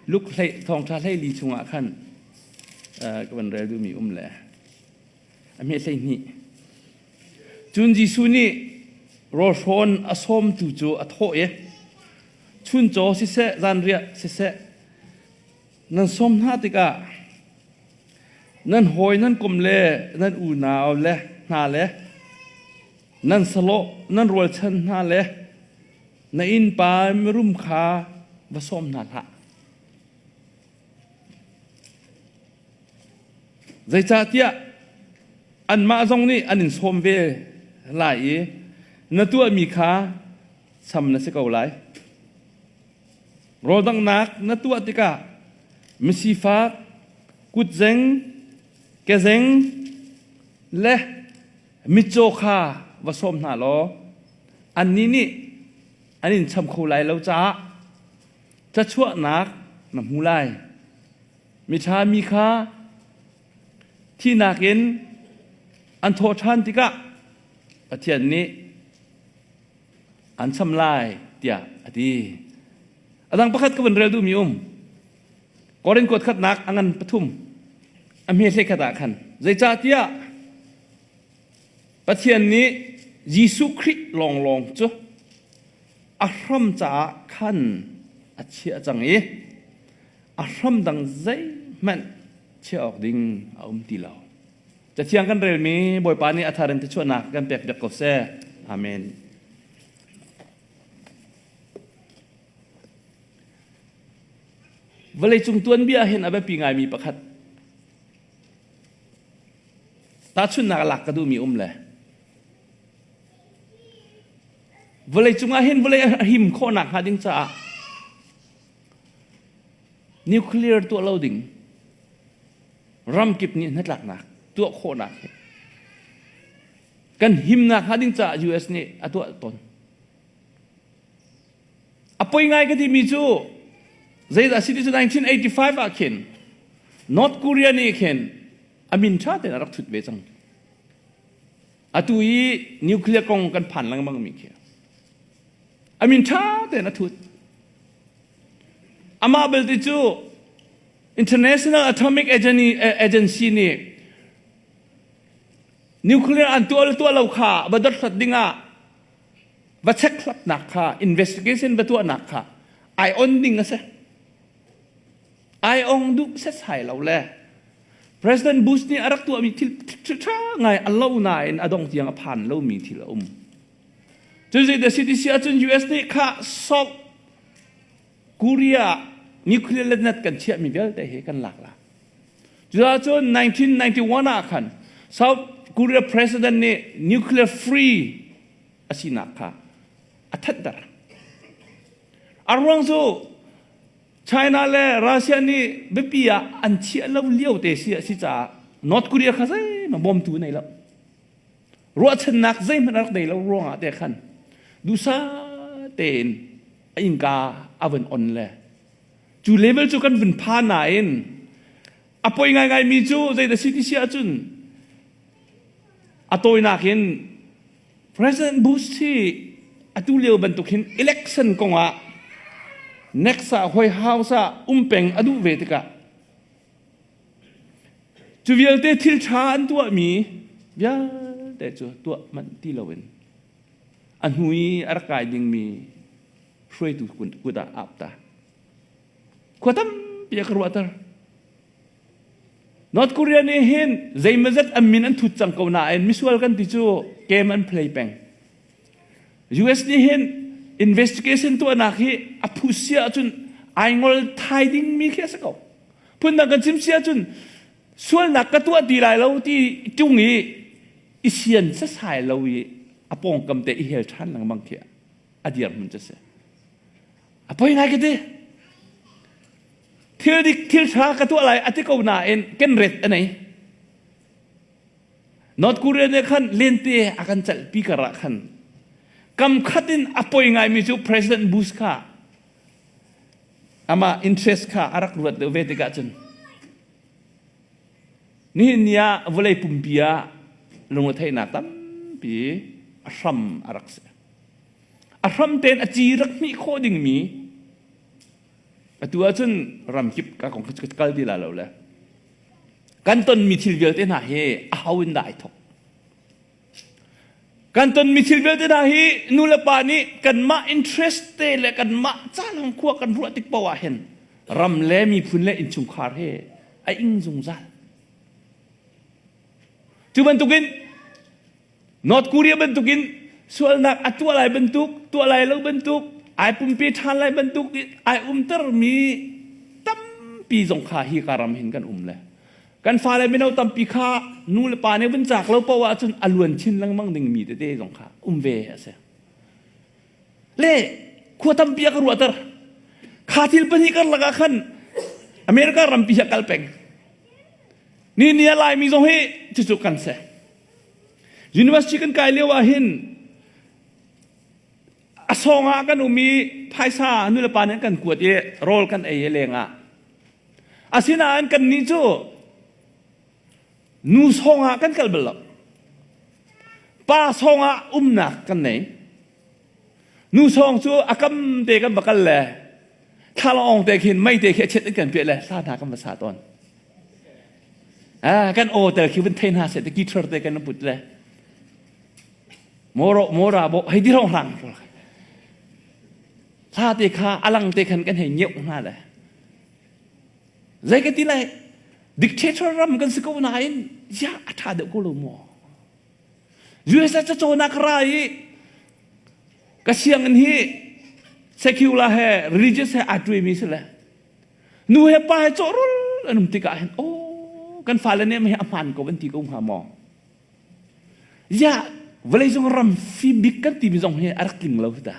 Luke hlei thawngṭha hleili chungah khan ka van rel duhmi um le a hme 12. Cun Jesuh nih rawlhrawn a sawmtu cu a thawh i chuncaw siseh zanriah siseh nan sawm hna tikah nan hawi nan kum le nan unau le hna le nan salawh nan rualchan hna le na innpa mirum kha va sawm hna hlah. Zeicahtiah anmah zong nih an in sawm ve lai i na tuahmi kha cham na si ko lai. Rawldanghnak na tuah tikah misifak, kutzeng, kezeng le mitcaw kha va sawm hna law annih nih an in cham kho lai lo caah cachuahnak na hmu lai. Miṭha mi kha thihnak in an thawh ṭhan tikah Pathian nih an cham lai tiah a ti. A dang pakhat ka vun rel duhmi um. Korin kuat khatnak a ngan pathum a hme hlei khat ah khan zeicahtiah Pathian nih Jesuh Khrih lawnglawng cu a hram caah khan a chiah cang i a hram dang zeihmanh chiah awk ding a um ti lo. Cathiang kan relmi Bawipa nih a thar in thluachuahnak kan pek piak ko seh. Amen. Vawleicung tuanbia hin a biapi ngaimi pakhat tahchunhnak lak ka duhmi um le vawleicung ah hin vawlei a him khawhnak hnga ding caah nuclear tuah lo ding ramkip nih hnatlaknak tuah khawhnak hi kan himnak hnga ding caah US nih a tuah tawn. A poi ngai ka timi cu zeidah si ti cu 1985 ah khin North Korea nih khin a min ṭha tein a rak thut ve cang. Atu i nuclear kong kan phan lengmang mi khi a min ṭha tein a thut. Amah belte cu International Atomic Agency nih nuclear an tuah le tuah lo kha va dothlat dingah va check-hlatnak kha investigation va tuahnak kha ai on ding a si. Ai ong duh setsai lo le President Bush nih a rak tuahmi thil ṭha ngai a lo nain a dong tiang a phan lomi thil a um. Cu zei da CDC ahcun US nih kha South Korea nuclear letnat kan chiahmi vialte hi kan lak la. Cucaah 1991 ah khan South Korea president nih nuclear free a sinak kha a thanhter. A ruang cu China le Russia nih biapi ah an chiah lo lio te si a si caah North Korea kha zeihmanh bawmtu nei lo. Ruahchannak zeihmanh a rak nei lo ruangah te khan duhsah tein a innka a vun on le cu level cu kan vun phan nain a poi ngaingai mi cu zeidah si ti si ahcun a tawinak in President Bush hi atu lio bantuk hin election kongah next ah White House ah um peng a duh ve tikah Cu vialte thil ṭha an tuahmi vialte cu tuah manh ti loin a hnu i a rak kai dingmi hruaitu kut ah ap ta. Khua tampi a ka ruahter. North Korea nih hin zeimawzat an min an thut cang ko nain misual kan ti cu game an play peng. US nih hin investigation tuahnak hi a phu sia ahcun ai ngol thai dingmi khi a si ko. Phundang kan chim si ahcun sualnak ka tuah ti lai lo ti ṭung i i sian sasai lo i a pawngkam te i hel ṭhan lengmang khi a dirhmun cu si. A poi ngai ka ti. Thil dik thil ṭha ka tuah lai a ti ko nain ken ret a nei. North Korea nih khan lente a kan celhpi kar ah khan kam khat in a poi ngaimi cu President Bush kha amah interest kha a rak ruat deuh ve tikah cun nihin ni ah vawlei pumpi ah lungretheihnak tampi a hram a rak si. A hram tein a ci rak hmih khawh dingmi. Atu ahcun ramkip ka kong ka kal ti la lo le. Kan tonmi thil vialte hna hi a ho in dah ai thok? Kan tonmi thil vialte hna hi nu le pa nih kanmah interest te le kanmah ca lawng khua kan ruah tik paoh ah hin ram le miphun le innchungkhar he a ing zungzal. Cu bantukin North Korea bantukin sualnak a tuah lai bantuk, tuah lai lo bantuk, ai pumpe ṭhan lai bantuk ai umtermi tampi zong kha hi ka ram hin kan um le. Kan fale mino tampi kha nu le pa nih vun caak lo paoh ahcun a luan chin lengmang dingmi tete zong kha um ve a si. Le khua tampi a ka ruahter. Kha thil pahnih karlak ah khan America rampi hi a kal peng. Ni ni a Laimi zong hi cucu kan si. University kan kai lio ah hin a sawng ah kan um i phaisa nu le pa nih an kan kuat i rawl kan ei i leng ah asinain kannih cu nu sawng ah kan kal bal lo pa sawng ah umnak kan nei nu sawng cu a kam te kan va kal le thlalawng te khin mei te khi a chet in kan piah le hla hna kan va sa tawn Ah, kan aw tel khi vun thei hna seh te guitar te kan put le moro mora bo hei di rong rang pawl hla te kha alang te khan kan hei nyeuh hna le zei ka ti lai dictator ram kan si ko nain ya a tha deuh ko lo maw USA ca cawnnak ra i ka sianginn hi secular he religious he aa tuimi si le Nu he pa he cawhrul an um tikah hin oh kan fale nih hi a hmaan ko an ti ko hnga maw? Ya vawleicung ram fim bik kan timi zong hi a rak tling lo hi ta.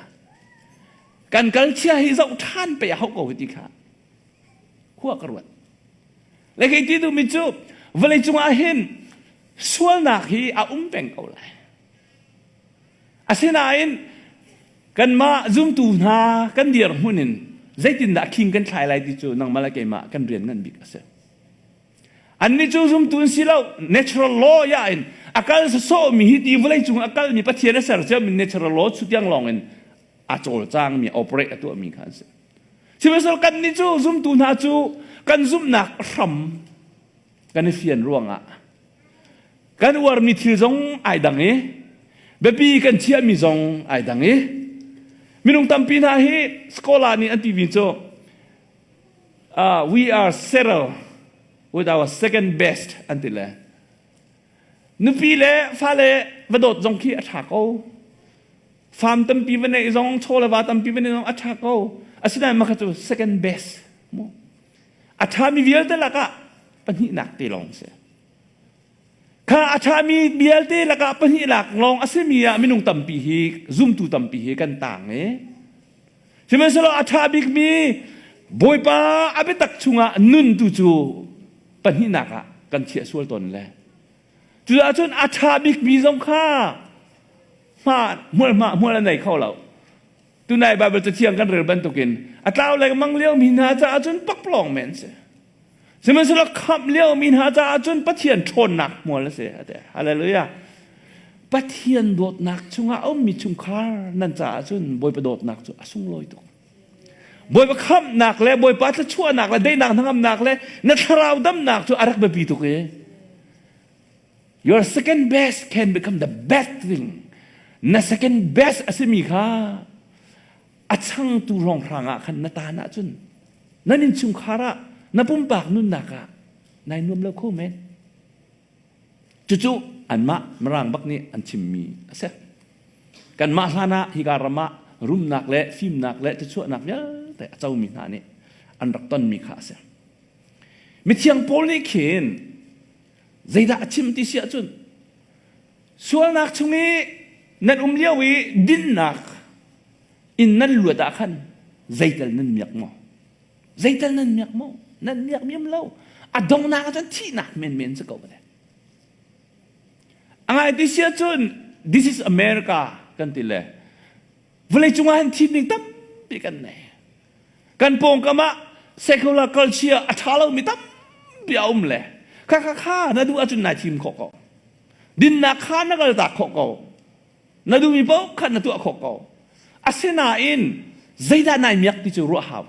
Kan kal chia hi zoh ṭhan pe a hauh ko hi ti kha khua ka ruat. Le kei ti duhmi cu vawleicung ah hin sualnak hi a um peng ko lai. Asinain kanmah zumtu hna kan dirhmun in zeitindah khing kan thlai lai ti cu nangmah le keimah kan rian ngan bik a si. Annih cu zumtu an si lo natural law ya in a kal sawsawhmi hi ti vawlei cung a kalmi Pathian a ser ciami natural law chu tiang lawng in a cawlcangmi operate a tuahmi kha an si. Sihmanhsehlaw kannih cu zumtu hna cu kan zumhnak hram kan i fian ruangah Kan uarmi thil zong ai dang i biapi kan chiahmi zong ai dang i minung tampi hna hi scholar nih an timi cu uh, we are settled with our second best an ti le nupi le fale va dawt zong khi a ṭha ko farm tampi va neih zong chaw le va tampi va neih zong a ṭha ko asinain mah kha cu second best mu a ṭhami vialte lakah pahnihnak te lawng si Kha a ṭhami vialte lakah pahnihnak lawng a simi ah minung tampi hi zumtu tampi hi kan tang i sihmanhsehlaw a ṭha bikmi Bawipa a biatak chungah nun tu cu pahnihnak ah kan chiah sual tawn le cucaah cun a ṭha bikmi zong kha hma hmual hma hmual a nei kho lo tunai Bible cathiang kan rel bantukin a tlau lengmang liomi hna caah cun pakpalawng men si Sihmanhsehlaw khamh liomi hna caah cun Pathian ṭhawnnak hmual a si. Hallelujah. Pathian dawtnak chungah a ummi chungkhar nan caah cun Bawipa dawtnak cu a sunglawi tuk. Bawipa khamhnak le Bawipa thluachuahnak le daihnak hnangamnak le na thlarau damnak cu a rak biapi tuk i your second best can become the best thing. Na second best a simi kha a changtu hrawnghrang ah khan na taan ahcun nan innchungkhar ah na pumpak nunnak ah nai nuam lo kho men cucu anmah mirang bak nih an chimmi a si kanmah hlan ah hika ram ah rumnak le fimnak le thluachuahnak vialte a comi hna nih an rak tonmi kha a si mithiang Paul nih khin zeidah a chim ti si ahcun sualnak chung i nan um lio i dinnak in nan luat ah khan zeital nan miak maw zeital nan miak maw nan miak miam lo a donghnak ah cun thihnak menmen si ko bale a ngai ti si ahcun this is America kan ti le vawlei cungah hin thim ding tampi kan nei kan pawngkam ah secular culture a ṭha lomi tampi a um le kha kha kha na duh ahcun nai thim khawh ko dinnak kha na kaltak khawh ko Na duhmi paoh kha na tuah khawh ko. Asinain zeidah nai miak ti cu ruah hau.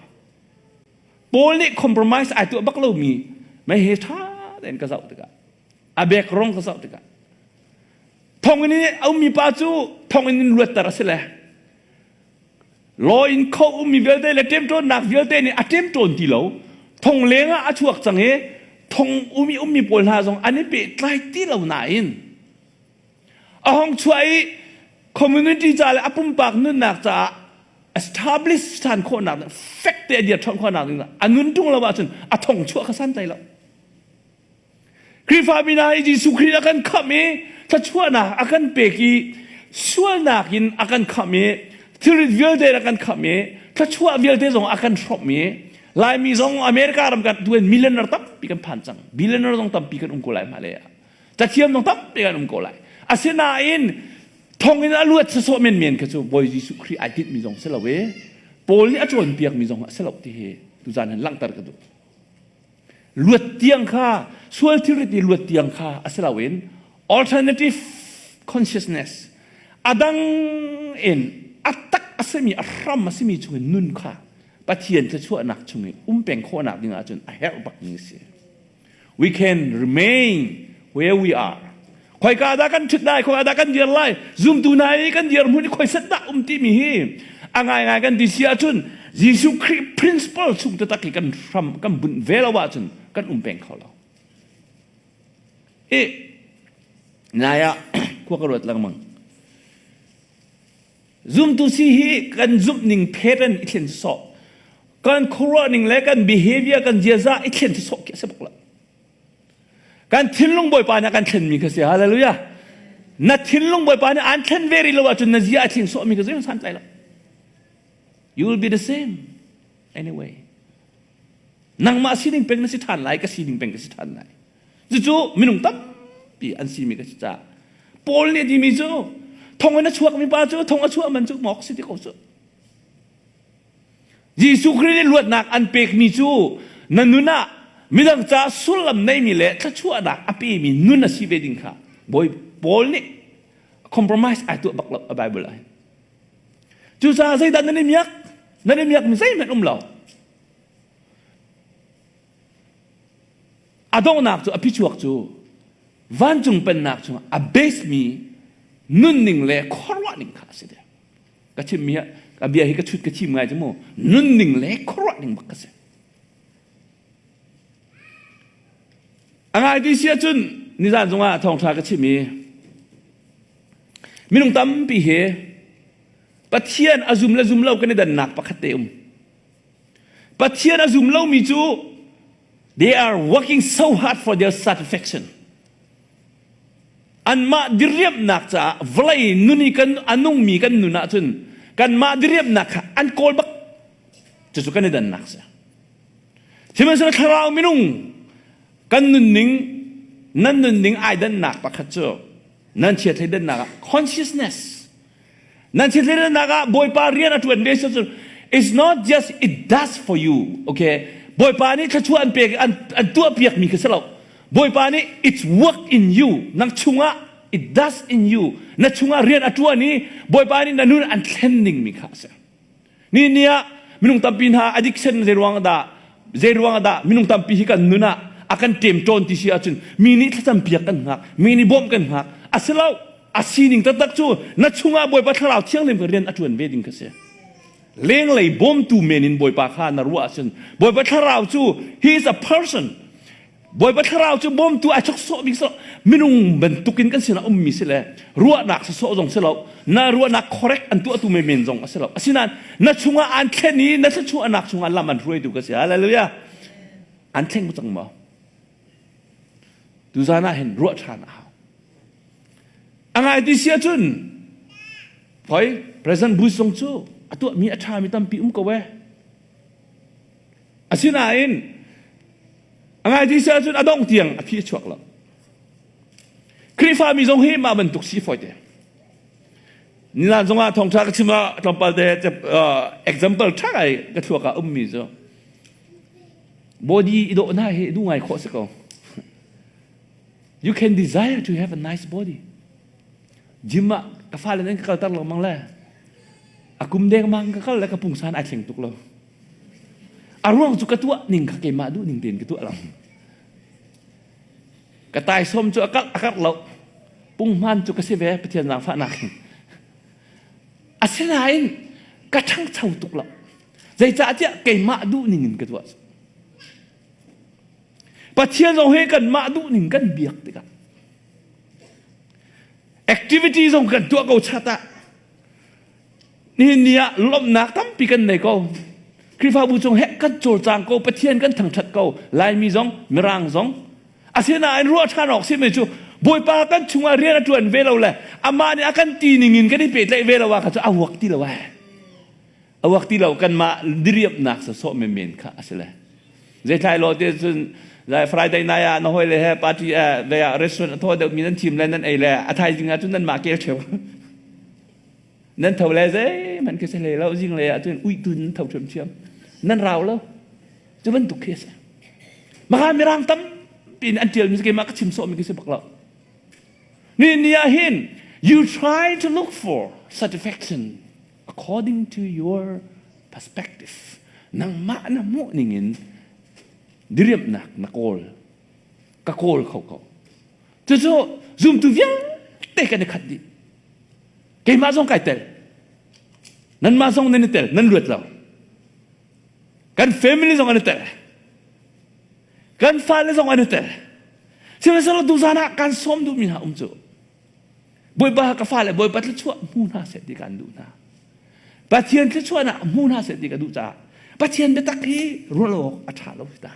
Paul nih compromise ai tuah bak lomi mei he ṭha tein ka zoh tikah a background ka zoh tikah thonginn in a ummi pa cu thonginn in luatter a si le law in kho ummi vialte le ṭemṭawnnak vialte nih a ṭemṭawn ti lo thong leng ah a chuak cang i thong umi ummi pawl hna zong an i pehtlai ti lo nain a hong chuah i community ca le a pumpak nunnak caah establish ṭhan khawhnak fek te a dir ṭhan khawhnak ding a nun ṭung lo ahcun a thong chuah kha santlai lo Khrihfami hna hi Jesuh Khrih a kan khamh i thluachuahnak a kan pek i sualnak in a kan khamh i thilrit vialte in a kan khamh i thluachuah vialte zong a kan hrawmh i Laimi zong America ram kan tuan millionaire tampi kan phan cang billionaire zong tampi kan um ko lai hmailei ah cathiam zong tampi kan um ko lai asinain thong in a luat sawsawh menmen kha cu Bawi Jesuh Khrih ai tinhmi zong si lo i Paul nih a cawnpiakmi zong a si lo ti hi tuzan hin langhter ka duh luat tiang kha sual thilrit i luat tiang kha a si loin alternative consciousness a dang in a tak a simi a hram a simi chungin nun kha Pathian thluachuahnak chungin um peng khawhnak ding ahcun a herh bak mi a si. We can remain where we are. Khoika dah kan ṭhut lai, khoika dah kan dir lai, zumtu hna i kan dir hmun i khoi set dah um timi hi a ngaingai kan ti si ahcun Jesuh Khrih principle chung taktak hi kan hram kan bunh ve lo ahcun kan um peng kho lo. Hi nai ah khua ka ruat lengmang. Zumtu si hi kan zumh ning pattern i thlen sawh. Kan khuaruah ning le kan behavior kan ziaza i thlen sawh khi a si bak lo. Kan thinlung Bawipa nih a kan thlenmi kha si. Hallelujah. Na thinlung Bawipa nih aan thlen ve rih lo ahcun na zia a thleng sawhmi kha zeihmanh santlai lo. You will be the same anyway. Nangmah sining peng na si ṭhan lai, ka sining peng ka si ṭhan lai. Cucu minung tampi an simi ka si caah Paul nih a timi cu thong in a chuakmi pa cu thong a chuah man cu mawk si ti ko cu. Jesuh Khrih nih luatnak an pekmi cu na nun ah midang caah sullam neimi le thluachuahnak a pemi nun a si ve ding kha Bawi Paul nih compromise ai tuah bak lo a Bible ah hin. Cucaah zeidah nan i miak? Nan i miakmi zeihmanh um lo. A donghnak cu a phichuak cu vancung pennak chungah a base mi nunning le khuaruah ning kha a si deuh. Ka chimmi ah ka bia hi ka chut ka chim ngai cu mu nunning le khuaruah ning bak ka si. A ngai ti si ahcun nizan zongah thawngṭha ka chim i minung tampi hi Pathian a zum le zum lo kan i dannak pakhat te um. Pathian a zum lomi cu they are working so hard for their satisfaction. Anmah diriamhnak caah vawlei nun i kan a nungmi kan nun ahcun kanmah diriamhnak kha an kawl bak. Cucu kan i dannak si. Sihmanhsehlaw thlarau minung kan nunning nan nunning ai dannak pakhat cu nan chia thleidannak ah consciousness Nan thilrinak ah Bawipa rian a ṭuan ve cu it's not just it does for you okay Bawipa nih thluachuah an pek an, an tuahpiak mi kha si lo Bawipa nih it's work in you nang chungah it does in you na chungah rian a ṭuan i Bawipa nih na nun an thlen ning mi kha a si ni ni ah minung tampi hna addiction zei ruang dah zei ruang dah minung tampi hi kan nun ah a kan ṭemṭawn ti si ahcun mi nih thlacam piak kan hngak mi nih bawmh kan hngak a si lo a sining taktak cu na chungah Bawipa Thlarau Thianghlim ka rian a ṭuan ve ding kha si. Lenglei bawmtu men in Bawipa kha na ruah ahcun Bawipa Thlarau cu he is a person. Bawipa Thlarau cu bawmtu ai chok sawh bik sawh minung bantukin kan sinah ummi si le ruahnak sawsawh zong si lo na ruahnak correct an tuahtu men zong a si lo asinain na chungah an thlen i na thluachuahnak chungah lam an hruaitu ka si hallelujah an thleng cang maw tuzan ah hin ruah ṭhan a hau A ngai ti si ahcun hoi President Bush zong cu a tuahmi a ṭhami tampi um ko ee. Asinain a ngai ti si ahcun a dongh tiang a phi a chuak lo. Khrihfami zong hi mah bantuk si fawi te. Nizan zongah thawngṭha ka chim ah tlawmpal te example ṭha ngai ka thluak ah ummi cu body i dawh hna hi duh ngai khawh si ko. You can desire to have a nice body. Gym ah ka fale nan ka kalter lengmang le a kum dengmang ka kal le ka pungsan ai thleng tuk lo. A ruang cu ka tuah ning kha keimah duh ning tein ka tuah lo. Ka taisawm cu a karh a karh lo. Punghman cu ka si ve Pathian zaangfahnak in. Asinain ka ṭhangcho tuk lo. Zeicahtiah keimah duh ning in ka tuah. Pathian zong hi kanmah duh ning kan biak tikah activity zong kan tuah ko chat ah nihin ni ah lawmhnak tampi kan nei ko. Khrihfabu chung hek kan cawlcang ko, Pathian kan thangṭhat ko. Laimi zong, Mirang zong. Asinain ruah ṭhan awk simi cu Bawipa kan chungah rian a ṭuan ve lo le amah nih a kan ti ning in kan i pehtlaih ve lo ah kha cu a uak ti lo ai. A uak ti lo kanmah diriamnak sawsawh menmen kha a si le. Zeitlai lo te cun Friday night ah na hawi le he party eh ve ah restaurant a thaw deuh mi nan thim le nan ei le a thaizing ah cun nan mah kel ṭheu. Nan tho le zeihmanh khi si hlei lo zinglei ah cun uitun nan tho ṭhiamṭhiam. Nan rau lo. Cu bantuk khi a si. Maka mirang tampi in an ṭialmi cu keimah ka chim sawhmi khi si bak lo. Ni ni ah hin you try to look for satisfaction according to your perspective. Nangmah na hmuh ning in diriamhnak na kawl. Ka kawl kho ko. Cucu zumtu vialte kan i khat dih. Keimah zong kai tel. Nanmah zong nan i tel, nan luat lo. Kan family zong an i tel. Kan fale zong an i tel. Sihmanhsehlaw tuzan ah kan sawm duhmi hna um cu Bawipa ka fale Bawipa thluachuah hmu hna seh ti kan duh hna. Pathian thluachuahnak hmu hna seh ti ka duh caah Pathian biatak hi ruah awk a ṭha lo ta.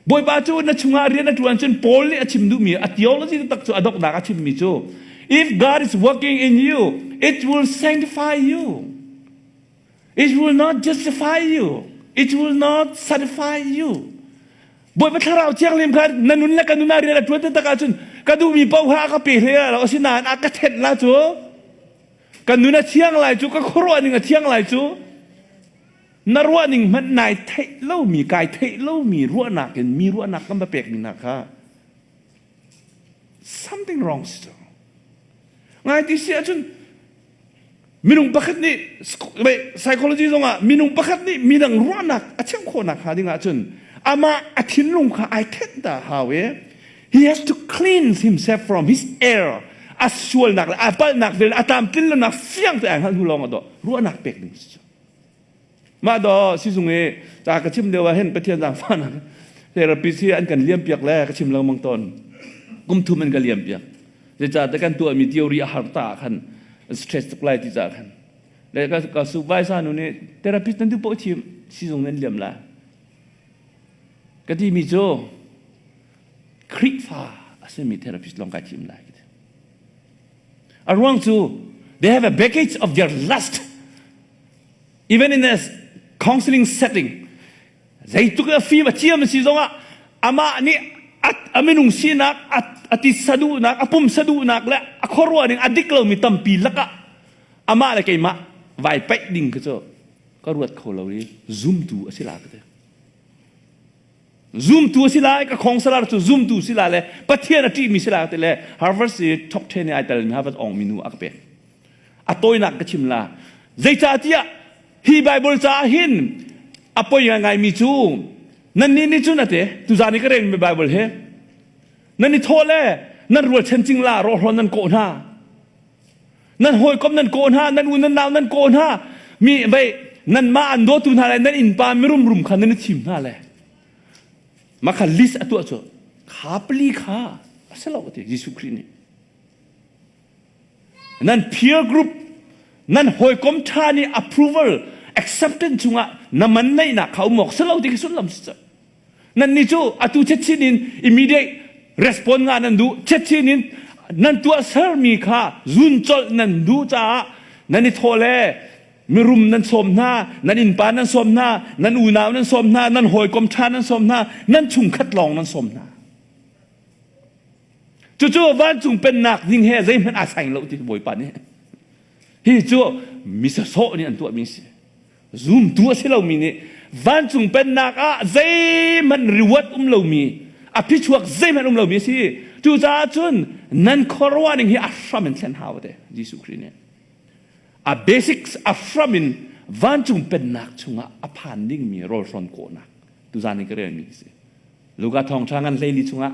Bawipa cu na chungah rian a ṭuan cun Paul nih a chim duhmi a theology taktak cu a donghnak a chimmi cu if God is working in you it will sanctify you it will not justify you it will not satisfy you Bawipa thlarau thianghlim kha na nun le ka nun ah rian a ṭuan taktak ahcun ka duhmi paoh kha a ka pe hlei lo asinain a ka thenh la cu ka nun a thiang lai cu ka khuaruah ning a thiang lai cu Na ruahning hmanh nai theih lomi, kai theih lomi ruahnak in mi ruahnak kan va pekmi hna kha something wrong si cu. Ngai ti si ahcun minung pakhat nih psychology zongah minung pakhat nih midang ruahnak a cheuh khawhnak hnga ding ahcun amah a thinlung kha ai thenh ta hau i he has to cleanse himself from his error a sualnak le a palhnak vialte a tlamtlin lonak fiang te ai hngalh hnu lawng ah dawh ruahnak pek ding si cu. Mah daw sizung i ca ka chim lio ah hin Pathian zaangfahnak therapist hi an kan liam piak le ka chim lengmang tawn. Kum thum an ka liam piak. Zeicah te kan tuahmi theory a har ta ah khan stress tuk lai ti caah khan. Le ka, ka supervisor nu nih therapist nan duh paoh chim sizung nan liam la. Ka timi cu Khrihfa a simi therapist lawng kai thim lai. A ruang cu they have a baggage of their lust even in a counseling setting zeitluk a fim a thiam si zongah amah nih a minung sinak a titsa duhnak a pumsa duhnak le a khuaruah ning a dik lomi tampi lakah amah le keimah vai paih ding kha cu ka ruat kho lo i zumtu a si la ka ti zumtu a si lai ka khong salar cu zumtu si la le Pathian a ṭihmi si la ti le Harvard si top 10 i ai telmi Harvard ong mi nu a ka pek a tawinak ka chim la zeicahtiah hi Bible caah hin a poi ngaingaimi cu nannih nih cun ate tuzaan i ka relmi Bible hi nan i thawh le nan rualchan cingla rawhrawn nan kawh hna nan hawikom nan kawh hna nan u nan nau nan kawh hna mi vei nanmah an dawtu hna le nan innpa mirumrum kha nan i thim hna le mah kha list a tuah cu kha pali kha a si lo ti Jesuh Khrih nih Nan peer group, nan hawikom ṭha nih approval, acceptance chungah na man neihnak kha um awk si lo ti khi sullam si cu. Nannih cu atu chetchin in immediate response nga nan duh, chetchin in nan tuahsermi kha zun colh nan duh caah nan i thawh le mirum nan sawm hna, nan innpa nan sawm hna, nan unau nan sawm hna, nan hawikom ṭha nan sawm hna, nan chungkhat lawng nan sawm hna. Cucu vancung pennak ding he zeihmanh aa saing lo ti Bawipa nih. Hi cu misasawh nih an tuahmi si. Zumtu a si lomi nih vancung pennak ah zeihmanh reward um lomi, a phichuak zeihmanh um lomi a si. Cucaah cun nan khuaruah ning hi a hram in thlen hau te Jesuh Khrih nih. A basics a hram in vancung pennak chungah a phan dingmi rawlhrawn kawhnak tuzan i ka relmi si. Luka thawngṭha ngan hleili chungah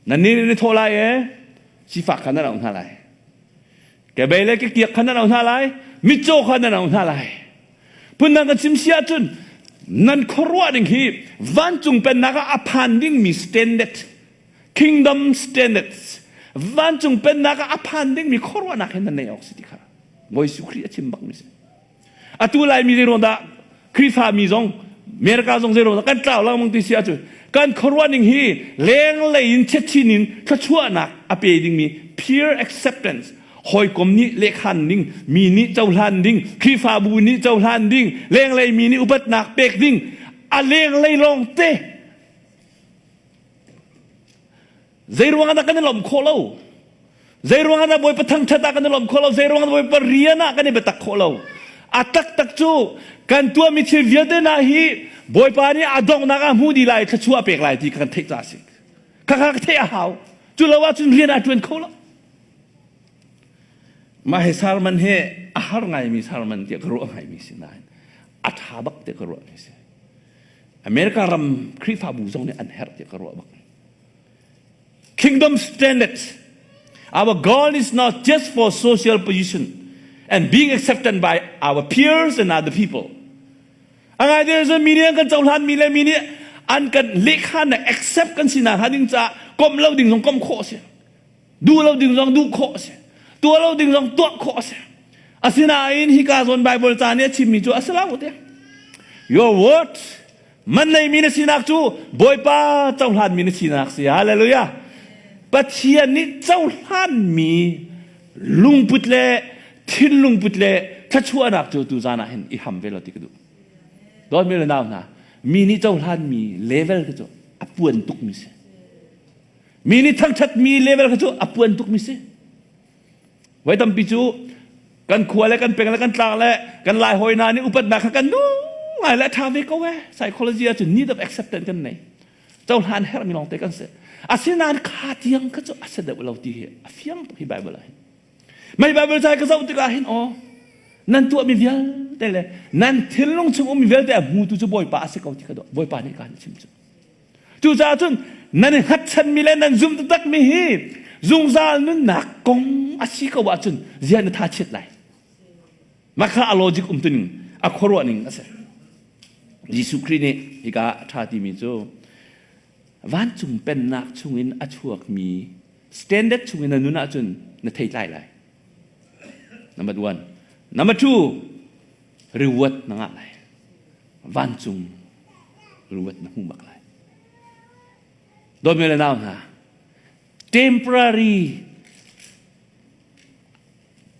nan nih nan i thawh lai e sifak kha nan auh hna lai. Kebei le kekiak kha nan auh hna lai, mitcaw kha nan auh hna lai. Phundang kan chim si ahcun nan khuaruah ding hi vancung pennak ah a phan dingmi standard kingdom standards vancung pennak ah a phan dingmi khuaruahnak he nan nei awk si ti kha Bawi Jesuh Khrih a chim bakmi si. Atu Laimi zeiruang dah Khrihfa mi zong America zong zeiruang dah kan tlau lengmang ti si ahcun kan khuaruah ning hi lenglei in chiatchin in thluachuahnak a pe dingmi peer acceptance hawikom nih lehkhan ding mi nih cohlan ding Khrihfabu nih cohlan ding lenglei mi nih upatnak pek ding a lenglei lawng te Zeiruang ah dah kan i lawmh khawh lo? Zeiruang ah dah Bawipa thangṭhat ah kan i lawmh khawh lo? Zeiruang ah Bawipa rian ah kan i biatak khawh lo? A taktak cu kan tuahmi thil vialte hna hi Bawipa nih a donghnak ah hmu dih lai, thluachuah a pek lai ti kan theih caah a si. Khakha ka theih a hau. Cu lo ahcun rian a ṭuan kho lo. Mah hi sermon hi a har ngaimi sermon tiah ka ruah ngaimi si nain a ṭha bak tiah ka ruahmi si. America ram Khrihfabu zong nih an herh tiah ka ruah bak. Kingdom standards. Our goal is not just for social position and being accepted by our peers and other people. Angai te cun mi nih an kan cohlan mi le mi nih an kan lehkhan accept kan sinak hnga ding caah komh lo ding zong komh khawh a si. Duh lo ding zong duh khawh a si. Tuah lo ding zong tuah khawh a si. Asinain hika zawn Bible ca nih a chimmi cu a si lo te. Your words man neimi na sinak cu Bawipa cohlanmi na sinak si. Hallelujah. Pathian nih cohlanmi lungput le thinlungput le thluachuahnak cu tu zan ah hin i ham ve lo ti ka duh. Dawtmi le nau hna, mi nih cohlanmi level kha cu a puan tukmi si. Mi nih thangṭhatmi level kha cu a puan tukmi si. Voi tampi cu kan khua le kan peng le kan tlang le kan lai hawi hna nih upatnak kha kan duh ngai le a ṭha ve ko e. Psychology ah cun need of acceptance kan nei. Cohlan herhmi lawngte kan si. Asinain kha tiang kha cu a si deuh lo ti hi a fiang tuk hi Bible ah hin. Mei Bible ca ka zoh tikah hin aw nan tuahmi vialte le nan thinlung chung ummi vialte a hmutu cu Bawipa a si ko ti kha Bawipa nih kaan chim cu. Cucaah cun nan i hngatchanmi le nan zumh taktakmi hi zungzal nunnak kong a si ko ahcun ziah na tha chiat lai. Mah kha a logic umtuning a khuaruah ning a si. Jesuh Khrih nih hika a ṭha timi cu vancung pennak chungin a chuakmi standard chungin na nun ahcun na theitlai lai. Number one. Number two, reward na ngah lai. Vancung reward na hmu bak lai. Dawtmi le nau hna, temporary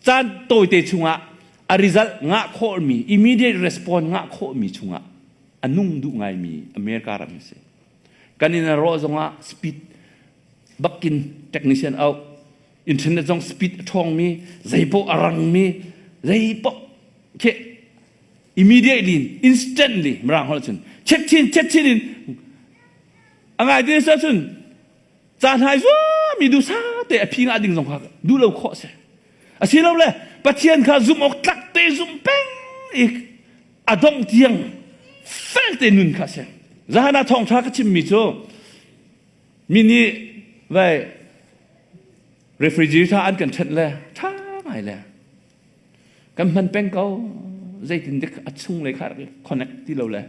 caan tawite chungah a result ngah khawhmi, immediate response ngah khawhmi chungah a nung duh ngaimi America ram a si. Kan in a rawh zongah speed bakin technician out internet zong speed a ṭhawngmi zeipoh a rangmi zeipoh khi immediately instantly mirang holh cun chet chin chet chin in a ngai te sa cun ca hnai zuami dusa te a phi nga ding zong kha duh lo khawh si asilole pathian kha zum awk tlak te zum peng i a dong tiang fel te nun kha si zahana thawngtha ka chimmi cu mi nih vai refrigerator an kan ṭhenh le ṭha ngai le kan hman peng ko zeitin dik a chung lei kha rak connect ti lo le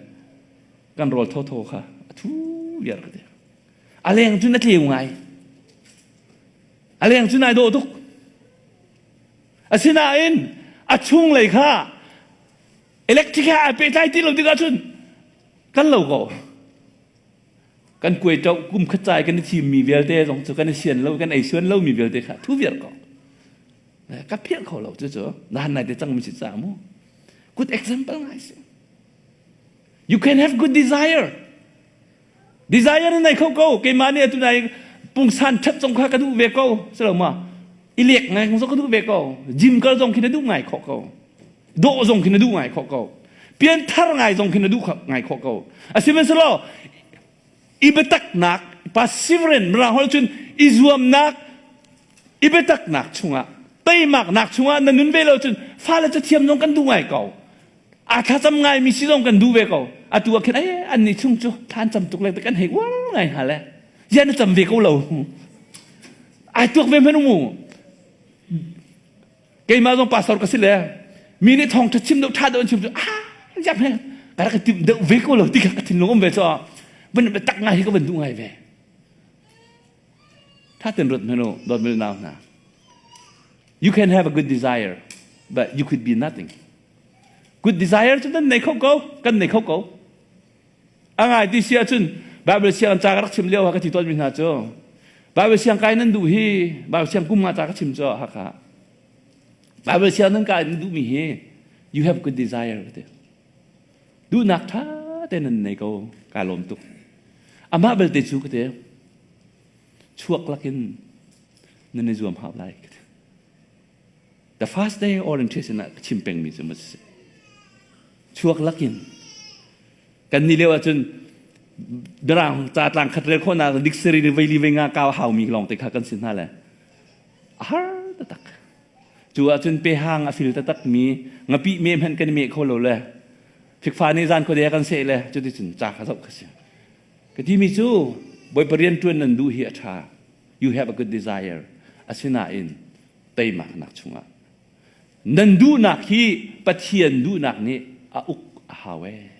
kan rawl thawthaw kha a thu viar ka ti a leng cun a tleu ngai a leng cun ai dawh tuk asinain a chung lei kha electric he ai pehtlai ti lo tikah cun kan lo ko kan kuai ṭoh kum khat cai kan i thimmi vialte zong cu kan i sian lo kan ei suan lomi vialte kha thu viar ko ka philh kho lo cu cu nahan nai te cang mi si ca mu good example ngai si you can have good desire desire na nei kho ko keimah nih atu nai pungsan ṭhat zong kha ka duh ve ko si lo ma i lek ngai zong ka duh ve ko gym kal zong khi na duh ngai khawh ko dawh zong khi na duh ngai khawh ko pianthar ngai zong khi na duh ngai khawh ko asihmanhsehlaw i biataknak perseverance mirang holh cun i zuamnak i biataknak chungah teimak. Teimaknak chungah na nun ve lo cun fale cu thiam zong kan duh ngai ko. A thlacam ngai mi si zong kan duh ve ko. Atu ah khin ai an nih chung cu thlan cam tuk le kan hei uar ngai hnga le. Ziah na cam ve ko lo. Ai tuak ve hmanh mu. Keimah zong pastor ka si le mi nih thawngṭha chim deuh ṭha deuh an chim cu ah ziah hme ka rak i timh deuh ve ko lo ti kha ka thinlung um ve cu van tak ngai hi ka van duh ngai ve. Tha ten ruat hmanh u, dawtmi nau hna. You can have a good desire, but you could be nothing. Good desire cu nan nei kho ko, kan nei kho ko. A ngai ti si ahcun Bible siang ca ka rak chim lio ah ka ti tawnmi hna cu Bible siang kai nan duh hi Bible siang kum nga ca ka chim cu Hakha. Bible siang nan kai nan duhmi hi you have good desire ka ti. Duhnak ṭha te nan nei ko ka lawm tuk. Amah belte cu ka ti chuak lakin nan i zuam hau lai ka ti. The first day orientation ah ka chim pengmi cu ma si. Chuak lakin kan ni lio ahcun mirang ca tlang khat rel khawhnak dictionary ni veili vei nga kau haumi lawng te kha kan si hna le a har taktak. Cu ahcun pehang a fil taktak mi ngapih me hmanh kan i meh kho lo le fikfa nih zan khuade kan seh le cuticun ca kha zoh kha si. Ka timi cu Bawipa rian ṭuan nan duh hi a ṭha. You have a good desire. Asinain teimaknak chungah nan duhnak hi Pathian duhnak nih a uk a hau ee.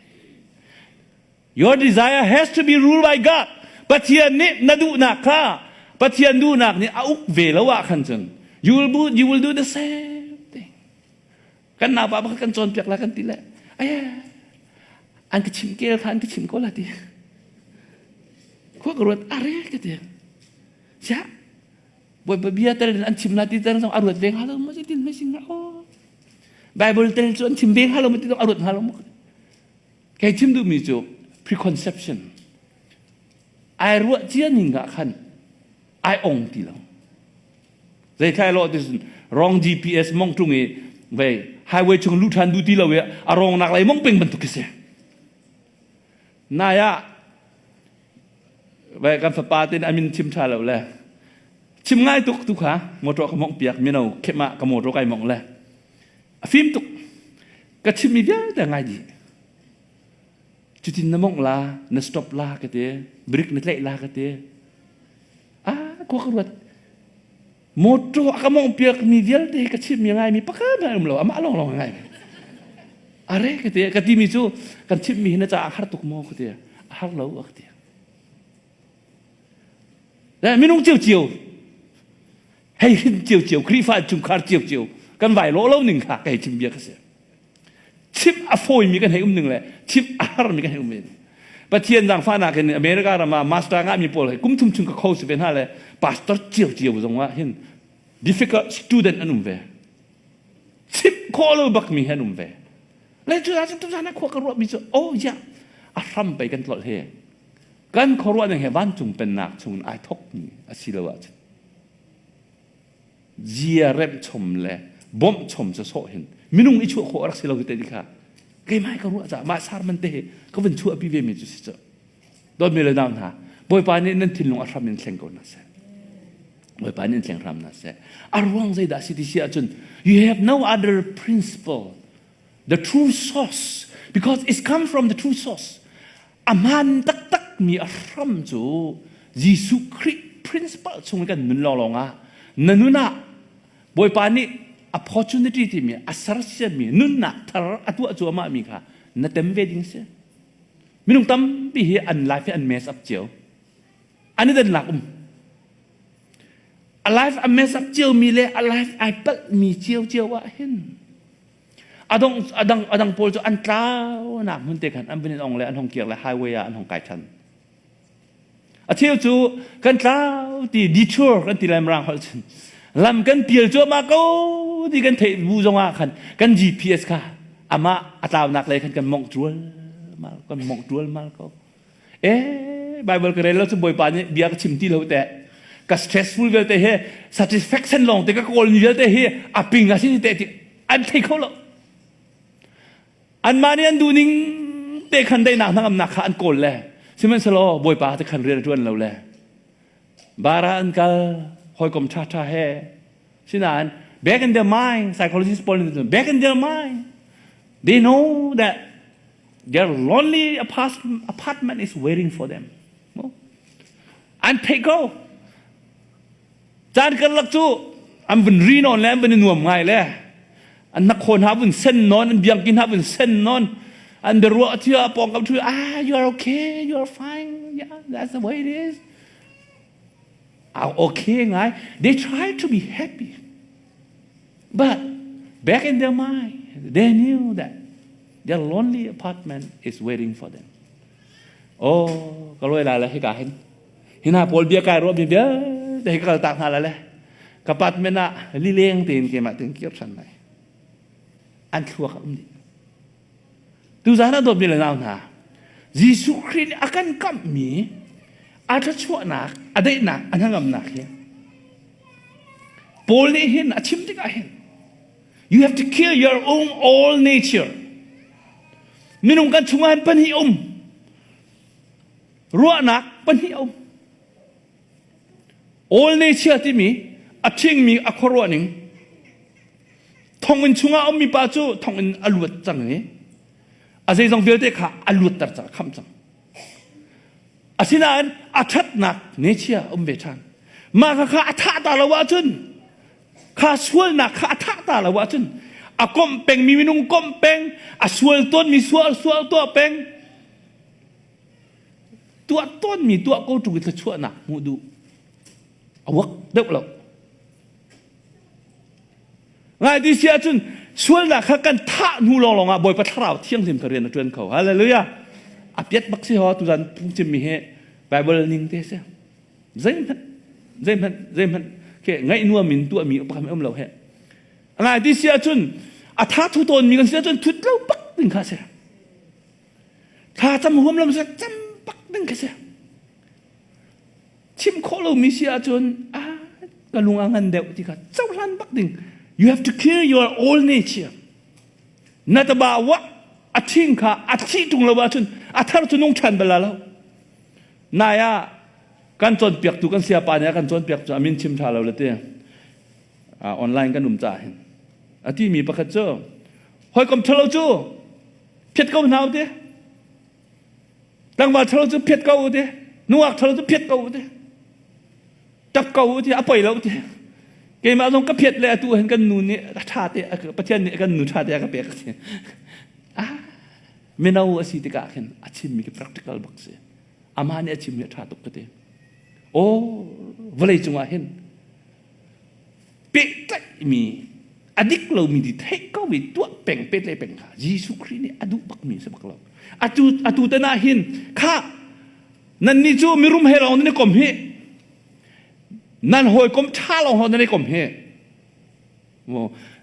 Your desire has to be ruled by God. Pathian nih na duhnak kha Pathian duhnak nih a uk ve lo ah khan cun you will do, you will do the same thing. Kan naupa pakhat kan cawnpiak la kan ti le ai an ka chim kel kha an ka chim ko la ti. Khua ka ruat are ka ti. Sia Bawipa bia tel in an chim la ti tel zong a ruat ve hnga lo maw tin mei sing aw. Bible tel cu an chim ve hnga lo maw ti zong a ruat hnga lo maw. Kei chim duhmi cu preconception ai ruah cia ning ah khan ai ong ti lo. Zeithlai lo ti wrong GPS mong tung i vei highway chung lu than du ti lo i a rong nak lei mong peng bantuk khi si. Nai ah vei kan fapa tin amin chim tha lo le chim ngai tuk tu kha motor ka mong piak mino khema ka motor kai mong le A fim tuk. Ka chimmi vialte ngai dih. Cutin na mongh la, na stop la ka ti. Brake na tlaih la ka ti. Ah, khua ka ruat. Motor a ka mongh piak mi vialte hi ka chimmi ngaimi pakhat hmanh um lo. Amah lawnglawng a ngai. Are ka ti. Ka timi cu kan chimmi hi na caah a har tuk maw ka ti. A har lo a ka ti. Minung cio cio hei hin cio cio Khrihfa chungkhar cio cio kan vai lawh lo ning kha ka hei chim bia ka si. Chimh a fawimi kan hei um ning le chimh a harmi kan hei um ve. Pathian zaangfahnak in America ram ah master ngahmi pawl he kum thum chung ka kho si ve hna le pastor cio cio zong ah hin difficult student an um ve. Chimh khawh lo bakmi he an um ve. Le cu ah cun tuzan ah khua ka ruahmi cu oh yeah a hram pei kan tlolh hi. Kan khuaruah ning he vancung pennak chung in ai thokmi a si lo ahcun zia remh chom le bawmh chom cu sawh hin minung i chuah khawh a rak si lo te ti kha keimah ka ruah caah mah sarman te hi ka vun chuahpi ve mi cu si cu dawtmi le nau hna Bawipa nih nan thinlung a hram in thleng ko hna seh Bawipa nih in thleng hram hna seh a ruang zeidah si ti si ahcun you have no other principle the true source because it's come from the true source A hmaan taktakmi a hram cu Jesuh Khrih principle chung i kan nun lawnglawng ah na nun ah Bawipa nih opportunity timi a sersiammi nunnak thar a tuah cuahmahmi kha na tem ve ding si. Minung tampi hi an life hi an mess up cio. An i dannak um. A life a mess up ciomi le a life ai palhmi cio cio ah hin adong adang adang pawl cu an tlaunak hmun te khan an vun in ong le an hong kir le highway ah an hong kai than a cheu cu kan tlau ti detour kan ti lai mirang holh cun lam kan pial cuahmah ko ti kan theih bu zong ah khan kan GPS kha amah a tlaunak lei khan kan mongh trual mal kan mongh trual mal ko eh Bible ka rel lo cu Bawipa nih bia ka chim ti lo te ka stressful vialte he satisfaction lawng te ka kawl mi vialte hi a ping a si te ti an thei kho lo anmah nih an duh ning te khan daihnak hnangamnak kha an kawl le sihmanhsehlaw Bawipa te khan rian a ṭuan lo le bara an kal hawikom ṭha ṭha he sinain Back in their mind, psychologists pawl nih back in their mind, they know that their lonely apartment is waiting for them. An theih ko. Caan karlak cu an vun ri nawn le an vun i nuam ngai le an hnakhaw hna vun sen nawn, an biangki hna vun sen nawn, an biaruah thia pawngkam thu ah you are okay, you are fine, yeah, that's the way it is. Ah, okay ngai. They try to be happy. But back in their mind, they knew that their lonely apartment is waiting for them. Oh, ka loi lai le hika hin. Hina pawl bia kai ruah mi vialte hi ka kal tak hna lai le ka apartment ah lileng tein keimah tein kir than lai. An thluak a um dih. Tuzan ah dawtmi le nau hna, Jesuh Khrih nih a kan kamhmi a thluachuahnak, a daihnak, a hnangamnak hi Paul nih hin a chim tikah hin you have to kill your own old nature. Minung kan chungah hin pahnih um. Ruahnak pahnih um. Old nature timi a ṭhingmi a khuaruah ning Thonginn chungah a ummi pa cu thonginn a luat cang i a zeizong vialte kha a luatter cang, a khamh cang. Asinain a ṭhatnak nechia a um ve ṭhan. Mah kha kha a thah ta lo ahcun kha sualnak kha a thah ta lo ahcun a komh pengmi minung komh peng, a sual tawnmi sual sual tuah peng, tuah tawnmi tuah ko ṭung i thluachuahnak hmuh duh a wak deuh lo. Ngai ti si ahcun sualnak kha kan thah hnu lawnglawng ah Bawipa Thlarau Thianghlim kha rian a ṭuan kho. Hallelujah. A piat bak si ho tuzan phungchimmi hi Bible ning te si. Zeihmanh zeihmanh zeihmanh ke ngaih nuam in tuahmi pakhat um lo he. Ngai ti si ahcun a tha thu tawnmi kan si ahcun thut lo bak ding kha si. Thla cam huam lo si cam bak ding kha si. Chim khawh lomi si ahcun ah ka lung a ngan deuh ti kha cohlan bak ding. You have to kill your old nature. Na taba wa a thing kha a thi tung lo ahcun a thar cu nung ṭhan bal lo. Nai ah kan cawnpiaktu kan siapa nih a kan cawnpiak cu a min chim ṭha lo le ti online kan um caah hin a ti mi pakhat cu hawikom ṭhalo cu phiat ko hna u ti Tlangval ṭhalo cu phiat ko u ti. Nungak ṭhalo cu phiat ko u ti. Ṭap ko u ti. A poi lo ti. Keimah zong ka phiat le atu hin kan nu nih a ṭha te Pathian nih kan nu ṭha te a ka pek a si. Ah, mino a si tikah khin a chimmi khi practical bak si. Amah nih a chimmi a ṭha tuk ka ti. Aw, vawlei cungah hin pehtlaihmi a dik lomi ti theih ko i tuah peng pehtlaih peng kha Jesuh Khrih nih a duh bakmi a si bak lo. Atu atu tan ah hin kha nannih cu mirum he lawng nan i kom hi nan hawikom ṭha lawng nan i kom hi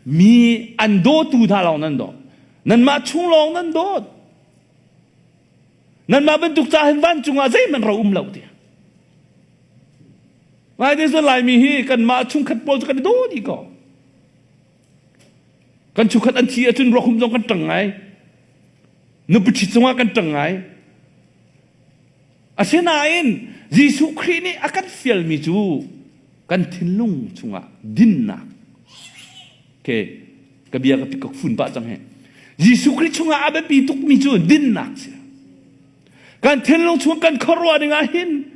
mi an dawtu hna lawng nan daw nanmah chung lawng nan dawt nanmah bantuk ca hin vancung ah zeihmanh ro um lo ti Lai cu Laimi hi kanmah chungkhat pawl cu kan i daw dih ko. Kan chungkhat an thi ahcun ruakhum zong kan ṭang ngai. Nupi ṭhi cungah kan ṭang ngai. Asinain Jesuh Khrih nih a kan fialmi cu kan thinlung chungah dinnak ke ka bia ka ka fun pah cang he Jesuh Khrih chungah a biapi tukmi cu dinnak si. Kan thinlung chung kan khuaruah ding ah hin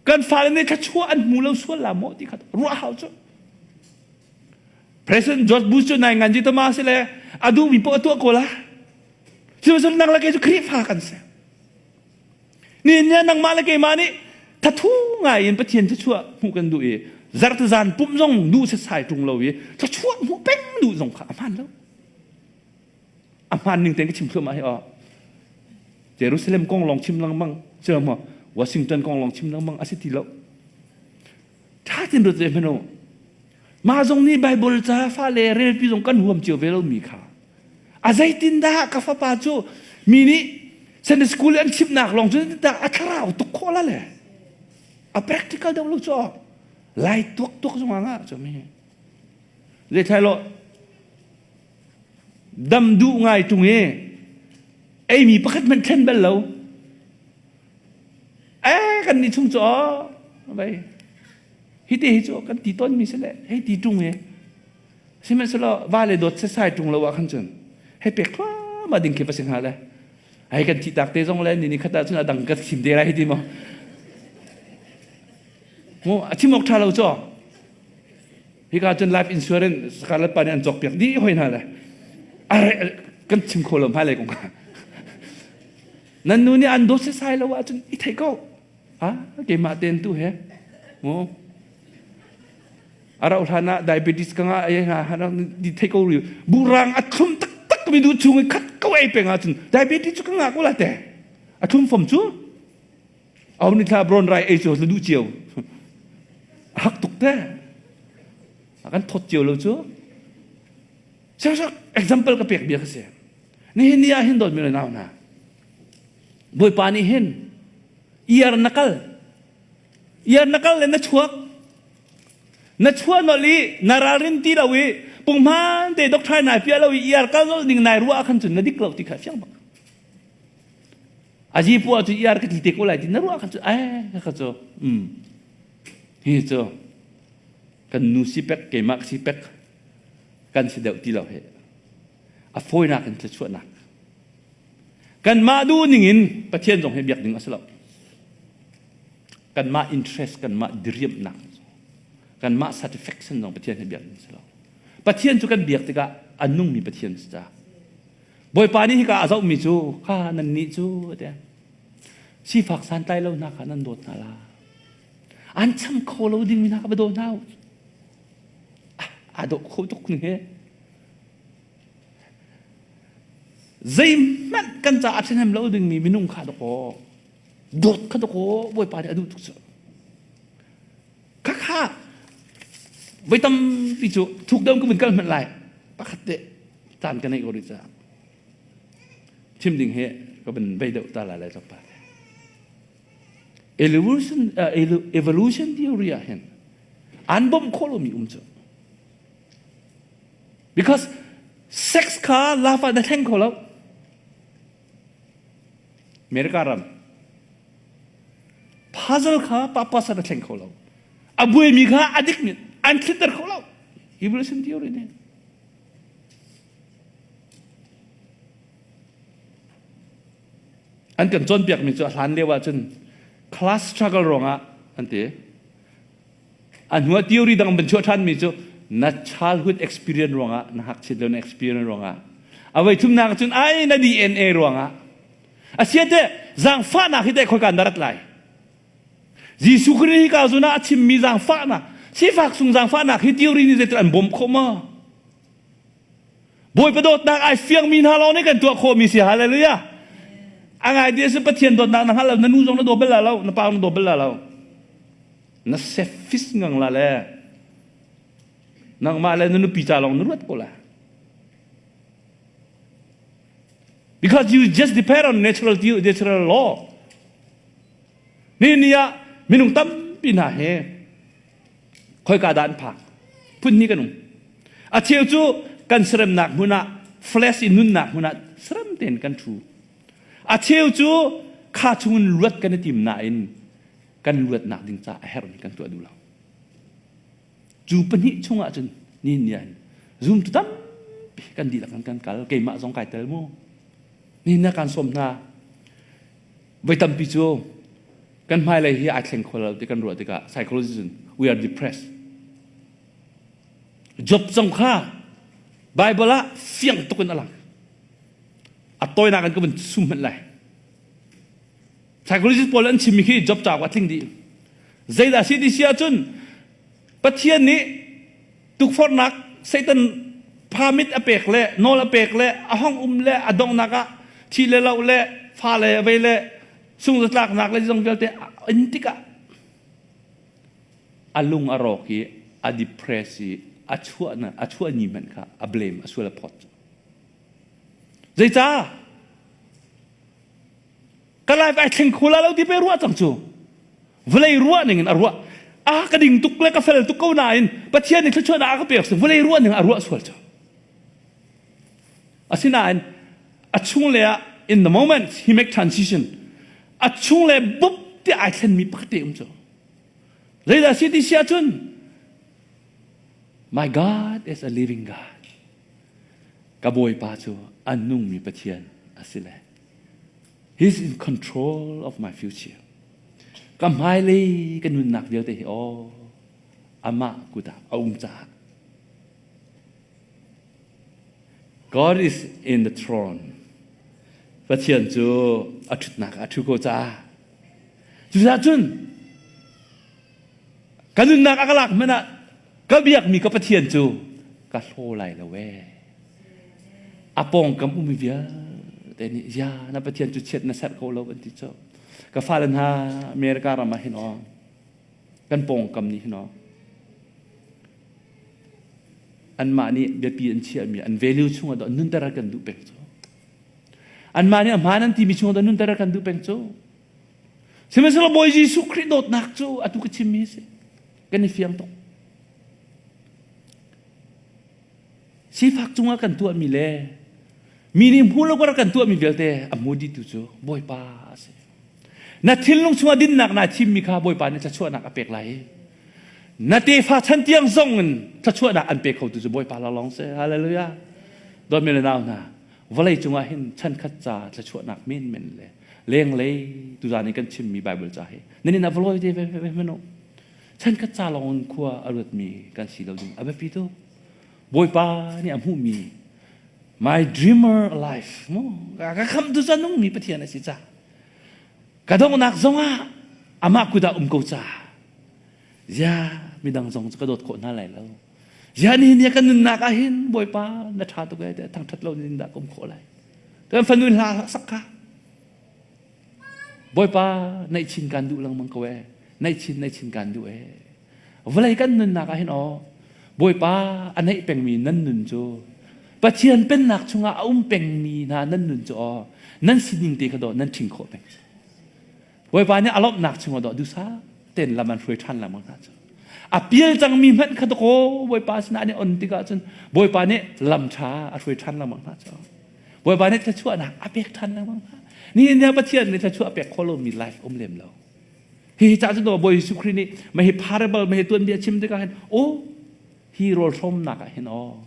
Kan fale nih thluachuah an hmu lo sual la maw ti kha ruah hau cu. President George Bush cu nai ngan ji tama si le a duhmi poh a tuah ko la. Sihmanhsehlaw nang le kei cu Khrihfa kan si. Ni nia nangmah le keimah nih thathu ngai in Pathian thluachuah hmuh kan duh i zartazan pumh zong duh setsai ṭung lo i thluachuah hmuh peng duh zong kha a hmaan lo. A hmaan ning tein ka chim thluahmah hi aw. Jerusalem kong lawng chim lengmang si maw Washington kong lawng chim lengmang a si ti lo. Ṭha tein ruat ve hmanh u. Mah zong nih Bible ca fale relpi zong kan huam cio ve lomi kha. A zeitindah ka fapa cu mi nih Sunday school an chimnak lawng cu dah a thlarau tuk khawh la le. A practical deuh lo cu lai tuak tuak zong ah nga cu mi. Zeithai lo Dam duh ngai ṭung i eimi pakhat hmanh thlen bal lo. Eh kan nih chung cu aw vai. Hi te hi cu kan ti tawn mi si le hei ti ṭung he. Sihmanhsehlaw va le dawt setsai ṭung lo ah khan cun hei pek thluahmah ding khi va si hnga le. Hei kan thih tak te zong le ni ni khat ah cun a dang ka thim te lai hi ti maw. Mu a chim awk ṭha lo cu. Hika cun life insurance scarlet pa nih an cawk piak dih hoi hna le. Are kan chim kho lo hmailei kong kha. Nan nu nih an dawt setsai lo ahcun i thei ko. Ah, keimah ten tu he. Mu. A rauh hlan ah diabetes ka ngah ai ha di thei ko ri. Burang a thlum taktak mi du chung i khat ko ei peng ahcun diabetes cu ka ngah ko la te. A thlum fom cu. Au ni thla brown rai ei cu du cio. Hak tuk te. A kan thot cio lo cu. Siangsak example ka pek bia ka si. Nihin ni ah hin dawt mi le nau hna. Bawipa nih hin iar na kal. Iar na kal le na chuak. Na chuah nolh i na ralrin ti lo i punghman te doctor nai piah lo i iar kal nolh ning nai ruah khan cun na dik lo ti kha fiang bak. Azi pu ah cun iar ka ti te ko lai ti na ruah khan cun ai ka cu um hi cu kan nu si pek keimah si pek kan si deuh ti lo he a fawinak in thluachuahnak kanmah duh ning in Pathian zong hi biak ding a si lo kanmah interest kanmah diriamnak kanmah satisfaction zong Pathian hi biak ding a si lo Pathian cu kan biak tikah a nungmi Pathian si ca Bawipa nih hika a zohmi cu kha nan nih cu ati sifak santlai lo hna kha nan dawt hna la an cham kho lo dingmi hna kha va daw hna u aa dawh kho tuk ning he zeihmanh kan caah ṭhahnem lo dingmi minung kha dawkaw dawt kha dawkaw bawipa nih a duh tuk cu khakha voi tampi cu thuk deuh ka vun kal hmanh lai pakhat te caan ka neih ko rih caah chim ding he ka van bei deuh ta lai lai tlawmpal evolution uh, evolution theory ah hin an bawmh khawh lomi um cu Because sex kha lava na thleng kho lo. America ram puzzle kha purpose na thleng kho lo. A buaimi kha a dik mi an thliter kho lo. Evolution theory nih. An kan cawnpiakmi cu a hlan lio ahcun class struggle ruangah an ti. A hnu ah theory dang ban chuah ṭhanmi cu na childhood experience ruangah na ngakchiat lio na experience ruangah a voi thumnak cun ai na DNA ruangah a sia teh zaangfahnak hi teh khoika na rat lai Jesuh Khrih hi ka zun ah a chimmi zaangfahnak sifak sung zaangfahnak hi theory nih zeitin an bawmh khawh maw Bawipa dawtnak ai fiangmi hna lawng nih kan tuah khawhmi si hallelujah a ngai ti a si Pathian dawtnak na hngal lo na nu zong na daw bal la lo na pa na daw bal la lo na selfish ngang la le nangmah le na nupi ca lawng na ruat ko la because you just depend on natural natural law ni ni ah minung tampi hna he khoika dah an phak phun hnih kan um a cheu cu kan seremnak hmun ah flesh in nunnak hmun ah serem tein kan thu a cheu cu kha chungin luat kan i tim nain kan luatnak ding ca a herhmi kan tuah duh lo cu pahnih chungah cun ni ni ah zumtu tampi kan dihlak kan kan kal keimah zong kai tel mu ni na kan sawm hna voi tampi cu kan hmailei hi ai thleng kho lo ti kan ruah tikah psychology cun we are depressed Job zong kha Bible ah fiang tuk in a lang a tawinak in ka vun sum hmanh lai Psychologist pawl an chimmi khi job cauk a tling dih. Zeidah si ti si ahcun Pathian nih tukforhnak Satan permit a pek le nawl a pek le a hong um le a donghnak ah thi le lo le fa le vei le sungzatlaknak le zong vialte in tikah a lung a rawk i a depress i a chuah a chuah ni hmanh kha a blame a sual a phawt. Zeicah? Ka life ai thleng kho la lo ti pe ruah cang cu. Vawlei ruah ning in a ruah. A ka ding tuk le ka fel tuk ko nain Pathian nih thluachuahnak a ka pek si vawlei ruah ning a ruah sual cu. Asinain a chung le ah in the moment he make transition a chung le bup ti ai thlenmi pakhat te um cu. Zeidah si ti si ahcun My God is a living God. Ka Bawipa cu a nungmi Pathian a si le. He's in control of my future. Ka hmailei ka nunnak vialte hi aw amah kut ah a um caah God is in the throne. Pathian cu a ṭhutnak ah a ṭhu ko caah. Cucaah cun ka nunnak a ka lak hmanh ah ka biakmi ka Pathian cu ka hlaw lai lo ee. A pawngkam ummi vialte nih ya na Pathian cu chiat na serh ko lo an ti cu. Ka fale hna America ram ah hin aw kan pawngkam nih hin aw anmah nih biapi an chiahmi an value chungah dah nunter kan duh peng cu anmah nih a hmaan an timi chungah dah nunter kan duh peng cu sihmanhsehlaw Bawi Jesuh Khrih dawtnak cu atu ka chimmi a si kan i fiang tuk sifak cungah kan tuahmi le mi nih hmu lo kan tuahmi vialte a hmu dihtu cu Bawipa a si Na thinlung chungah dinnak naa thimmi kha Bawipa nih thluachuahnak a pek lai. Na tefa chan tiang zong in thluachuahnak an pe khotu cu Bawipa lawnglawng si. Hallelujah. Dawtmi le nau hna, vawlei cungah hin chankhat ca thluachuahnak menmen le lenglei tuzaan i kan chimmi Bible ca hi nan in a vawloi te ve ve hmanh chankhat ca lawng in khua a ruatmi kan si lo ding a biapi tuk. Bawipa nih a hmuhmi my dreamer life mu ka khamtu ca nungmi Pathian a si ca Ka donghnak zongah amah kut ah um ko ca. Zia midang zong cu ka dawt khawh hna lai lo. Zia nihin ni kan nunnak ah hin Bawipa na ṭha tuk ee tiah thangṭhat lo in dah ka um khawh lai. Kan fanu hla sak kha. Bawipa naihchin kan duh lengmang ko ee. Naihchin naihchin kan duh ee. Vawlei kan nunnak ah hin aw Bawipa a neih pengmi nan nun cu Pathian pennak chungah a um pengmi hna nan nun cu aw nan sining te kha dawh nan ṭhing khawh peng. Bawipa nih a lawmhnak chungah dawh duhsah tein lam an hruai ṭhan lengmang hna cu. A pial cangmi hmanh kha dawkaw Bawipa sinah an i on tikah cun Bawipa nih lam ṭha a hruai ṭhan lengmang hna cu. Bawipa nih thluachuahnak a pek ṭhan lengmang hna. Nihin ni ah Pathian nih thluachuah a pek khawh lomi life um lem lo. Hihi ca cu Bawi Jesuh Khrih nih mah hi parable mah hi tuanbia chim tikah hin aw hi rawl hrawmnak ah hin aw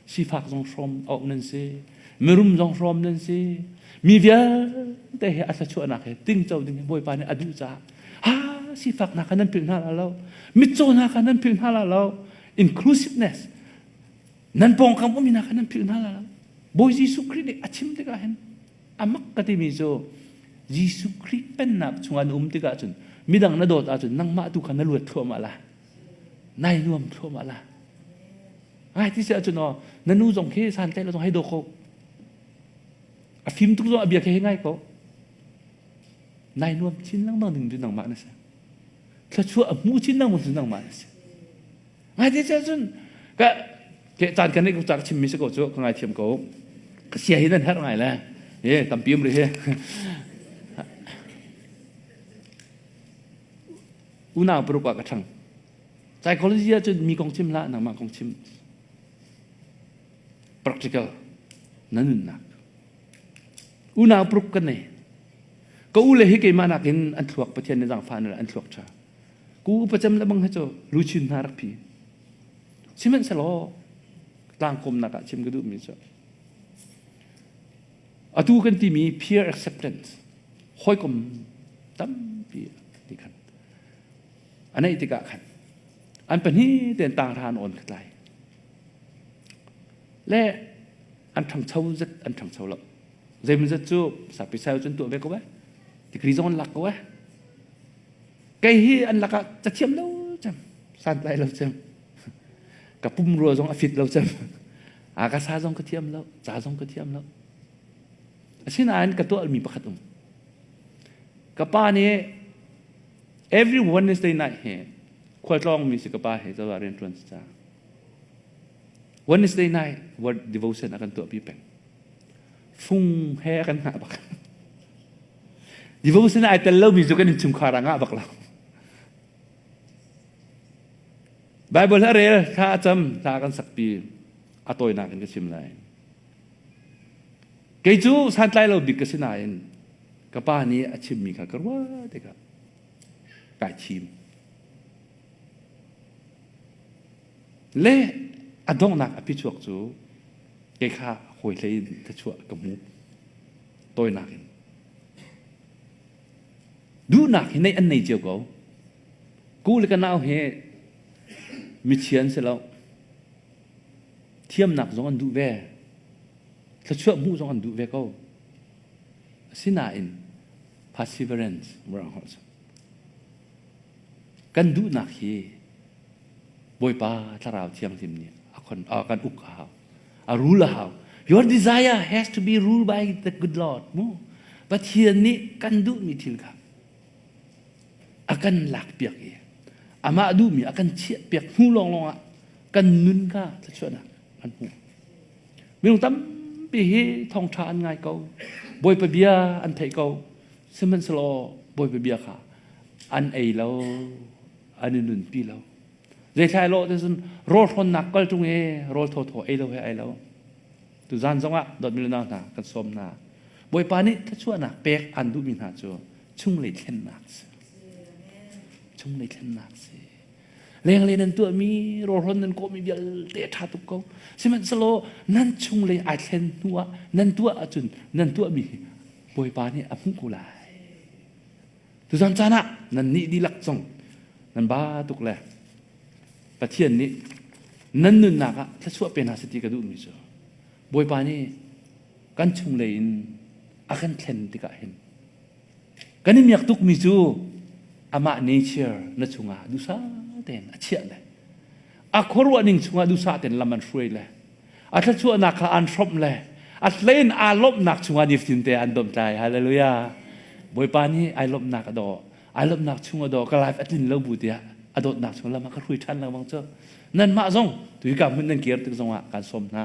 sifak zong hrawm awk nan si mirum zong hrawm nan si mi vialte he a thluachuahnak he tingco ding hi Bawipa nih a duh caah ha sifak hna kha nan philh hna la lo mitcaw hna kha nan philh hna la lo inclusiveness nan pawngkam ummi hna kha nan philh hna la lo Bawi Jesuh Khrih nih a chim tikah hin A mak ka timi cu Jesuh Khrih pennak chungah na um tikah cun midang na dawt ahcun nangmah tu kha na luat thluahmah la. Nai nuam thluahmah la. Ngai ti si ahcun aw na nu zong khi santlaih lo zong hei daw ko. A fim tuk zong a bia khi hei ngai ko. Nai nuam chin lengmang ding cu nangmah na si. Thluachuah a hmu chin lengmang cu nangmah na si. Ngai te cun ka ke caan kan nih ka chimmi si ko cu ka ngaithiam ko. Ka sia hi nan herh ngai le. E tampi um rih hi. Unau paruk ah ka ṭhang. Psychology ah cun mi kong chim hlah nangmah kong chim. Practical na nunnak. Unau paruk kan nei. Ka u le hi keimah nakin an thluak Pathian nih zaangfah an thluak ṭha. Ku pacem le bang hi cu luchin hna rak phi. Sihmanhsehlaw tlangkawmnak ah chim ka duhmi cu atu kan timi peer acceptance hawikom tampi ti khan a neih tikah khan an pahnih tein tanghra an awn khat lai le an ṭhangcho zet an ṭhangcho lo zeimawzat cu sapi sai cun tuah ve ko eh degree zong an lak ko eh Kei hi an lakah cathiam lo cem, santlai lo cem. Ka pumrua zong a fit lo cem. A ka sa zong ka thiam lo, ca zong ka thiam lo. Asinain ka tuahmi pakhat um. Ka pa nih every Wednesday night hi khualtlawng mi si ka pa he cozah rian ṭuan si ca. Wednesday night word devotion a kan tuahpi peng. Fung he a kan hngah bak. Devotion ai tel lomi cu kan innchungkhar ah ngah bak lo. Bible a rel, thla a cam, thla kan sakpi. A tawinak in ka chim lai. Kei cu santlai lo bik ka si nain ka pa nih a chimmi kha ka ruah tikah kai thim. Le a donghnak a phichuak cu kei kha hawi hlei in thluachuah ka hmu. Tawinak in. Duhnak hi neih an nei cio ko. Ku le ka nau hi michia an si lo. Thiamnak zong an duh ve. Thluachuah hmuh zong an duh ve ko. Asinain perseverance murang holh cu. Kan duhnak hi Bawipa Thlarau Thianghlim nih a kon, a kan uk a hau. A rule a hau. Your desire has to be ruled by the good Lord. Mu. Pathian nih kan duhmi thil kha a kan lakpiak i amah duhmi a kan chiahpiak hnu lawnglawng ah kan nun kha thluachuahnak kan hmu. Minung tampi hi thawngṭha an ngai ko. Bawipa bia an theih ko. Sihmanhsehlaw Bawipa bia kha an ei lo, an i nunpi lo. Zeithlai lo te cun rawl hrawnnak kal ṭung i rawl thawthaw ei lo he ai lo. Tuzan zongah dawtmi le nau hna kan sawm hna. Bawipa nih thluachuahnak pek aan duhmi hna cu chunglei thlennak si. Chunglei thlennak si. Lenglei nan tuahmi rawlhrawn nan kawhmi vialte a ṭha tuk ko. Sihmanhsehlaw nan chunglei ai thlen hnu ah nan tuah ahcun nan tuahmi hi Bawipa nih a hmuh ko lai. Tuzan caan ah nan nih dihlak zong nan ba tuk le Pathian nih nan nunnak ah thluachuah pe hna seh ti ka duhmi cu Bawipa nih kan chunglei in a kan thlen tikah hin kan i miak tukmi cu amah nature na chungah duhsah tein a chiah le a khuaruah ning chungah duhsah tein lam an hruai le a thluachuahnak kha an hrawmh le a hlein aa lawmhnak chungah nifatin te an domhtlai hallelujah bawipa nih ai lawmhnak a daw ai lawmhnak chung a daw ka life a tlin lo bu tiah a dawtnak chung lam ah ka hruai ṭhan lengmang cu nanmah zong tuika hmun nan kir tik zongah kan sawm hna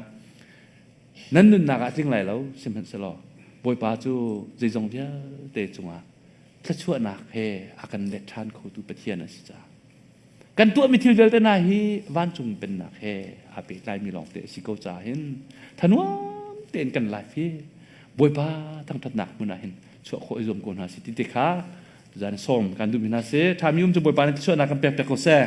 nan nunnak ah tling lai lo sihmanhsehlaw bawipa cu zeizong vialte cungah thluachuahnak he a kan let ṭhan khotu Pathian a si caah Kan tuahmi thil vialte hna hi vancung pennak he aa pehtlaimi lawngte a si ko caah hin thanuam tein kan life hi Bawipa thangṭhatnak hmun ah hin chuah khawh i zuam ko hna si ti te kha zan sawm kan duhmi hna si. Ṭhami um cu Bawipa nih thluachuahnak kan pek piak ko seh.